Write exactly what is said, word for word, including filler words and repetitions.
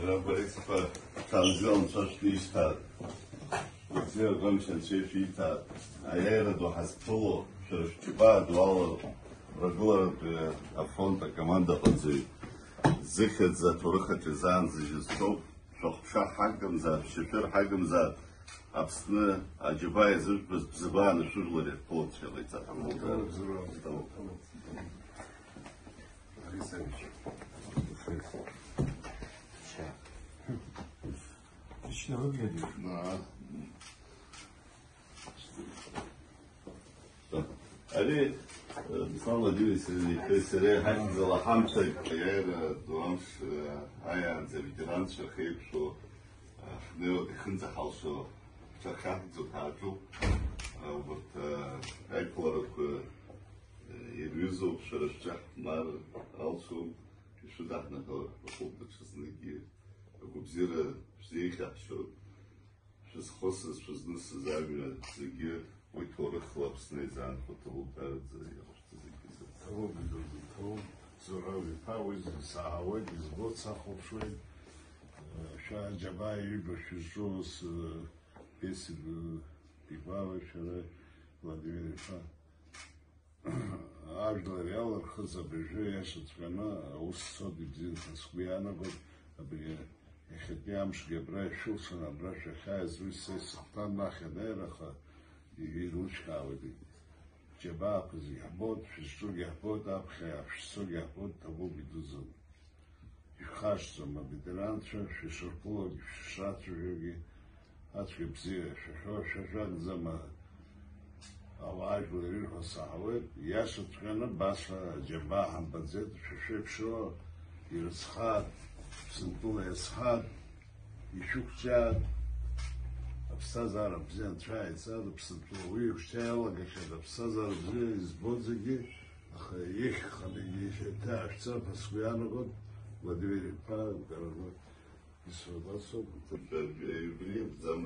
Борисова, Ҭамзел, анцәа шәишьҭааит. Бзиа ргәамч анцәа ишәиҭааит. Аиааира ду ҳазԥыло, шәара шәџьабаа ду ала ргыларатәи афронт акомандаҟынӡаҩ зыхьӡ аҭоурых аҿы изаанзыжьыз соуп. Шәахәԥша ҳагымзаап, шәшьашәыр ҳагымзаап, Аԥсны аџьабаа иазыжәбаз бзабааны шәыжәлар ирԥыло анцәа иҟаиҵап. Отлично выглядишь. Да. Ари, э, Руслан Владимирович, сареи ҳаицынӡала ҳамҭак аиааира ду амш, э, аиаанӡа аветеранцәа ахьеиқәшәо, э, ҳнеиуа ихынӡаҳалшо ҳҽахьаҳҵо ҳааҿуп. Э, убарҭ, э, аиԥыларақәа, э, ирҩызоуп, шәара шәҿаҳҭмаар алшом, ишәыдаҳныҳәалар ҳҭахуп даҽазныкгьы. Агәабзиара шәзеиӷьаҳшьоит. Шәызхысыз, шәызнысыз амҩа зегьы уи ҭоурыхла Аԥсны изаанхо ҭабуп, даараӡа иҟашәҵа зегьы зырҭ. Ҭабуп, идуӡӡа, ҭабуп, Зураб иԥа, уи зегьы саҳауеит, избоит, сахәаԥшуеит. Шәа џьабаа иҩба шәызҿу ус, Бесик игәала шәара, Владимир иԥа. Ажәлар иалырхыз абыржәы иашаҵәҟьаны аус цоит, ибзианы ҳәа сгәы иаанагоит. Абри иахьатәи амшгьы абра ишәылшан, абра шәахьааиз уи са исыхәҭан, нахь анеира, аха ирылшьаауеит. Џьабаақәа зегь ҳбоит, шәызҿугьы ҳбоит, аԥхьа шәцогьы ҳбоит, ҭабуп, идуӡӡан. Ишәхашҭӡом, аветеранцәа шәышырԥылогьы, шәышрацәажәогьы, ацәгьа бзиа шәаҳәо, шәа шәакәӡам, ауаажәлар ирҳәо саҳауеит, иашаҵәҟьаны, баша аџьабаа ҳамбаӡеит, шәа шәеиԥшроу ирыцҳаат, Аԥсынтәыла иазҳаат, ишәықәҿиаат, аԥсҭазаара бзиа анцәа иааиҵаат, Аԥсынтәыла уи еиԥш иалагахьан, аԥсҭазаара бзиа избоит зегьы, аха иахьханы егьи шәеиҭаашәҵар ҳәа сгәы иаанагоит, Владимир иԥа, Гарагәа исҳәақәацоуп. Убри акәӡам,